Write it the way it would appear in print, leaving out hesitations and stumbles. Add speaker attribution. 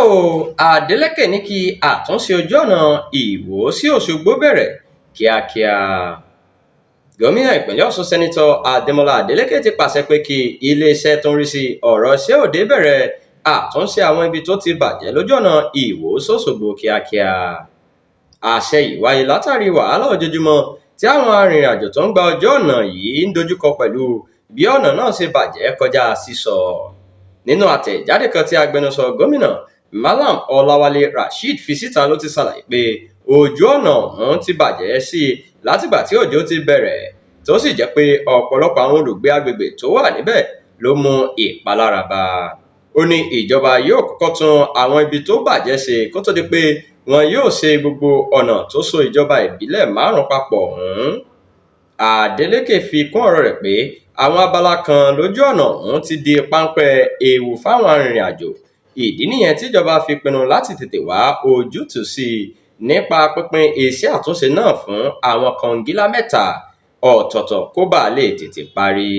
Speaker 1: O, Adeleke ní kí àtúnṣe ojú ọ̀nà Ìwó sí Òṣogbo bẹ̀rẹ̀ kíákíá. Gómìnà ìpínlẹ̀ Ọ̀ṣun, Sẹ́nitọ́ Adémọlá Adeleke, ti pàṣẹ pé kí iléeṣẹ́ tó ń rí sí ọ̀rọ̀ iṣẹ́ òde bẹ̀rẹ̀ àtúnṣe àwọn ibi tó ti bàjẹ́ lójú ọ̀nà Ìwó sÓṣogbo kíákíá. Àṣẹ yìí wáyé látàrí wàhálà ojoojúmọ́ tí àwọn arìnrìn-àjò tó ń gba ojú ọ̀nà yìí ń dojúkọ pẹ̀lú bí ọ̀nà náà ṣe bàjẹ́ kọjá sísọ. Nínú àtẹ̀jáde kan tí agbẹnusọ gómìnà, Mallam Ọláwálé Rasheed, fi síta ló ti ṣàlàyé pé ojú ọ̀nà ọ̀hún ti bàjẹ́ sí i látìgbà tí òjò ti bẹ̀rẹ̀, tó sì jẹ́ pé ọ̀pọ̀lọpọ̀ àwọn olùgbé agbègbè tó wà níbẹ̀ ló mú ìpalára bá. Ó ní ìjọba yóò kọ́kọ́ tún àwọn ibi tó bàjẹ́ ṣe kó tó di pé wọn yóò ṣe gbogbo ọ̀nà tó so ìjọba ìbílẹ̀ márùn-ún papọ̀ ọ̀hún. Adeleke fi kún ọ̀rọ̀ rẹ̀ pé àwọn abala kan lójú ọ̀nà ọ̀hún ti di páńpẹ́ ewu fáwọn arìnrìn-àjò, ìdí nìyẹn tíjọba fi pinnu láti tètè wá ojútùú sí i nípa pínpín iṣẹ́ àtúnṣe náà fún àwọn kọngílá mẹ́ta ọ̀tọ̀ọ̀tọ̀ kó bàa lè tètè parí.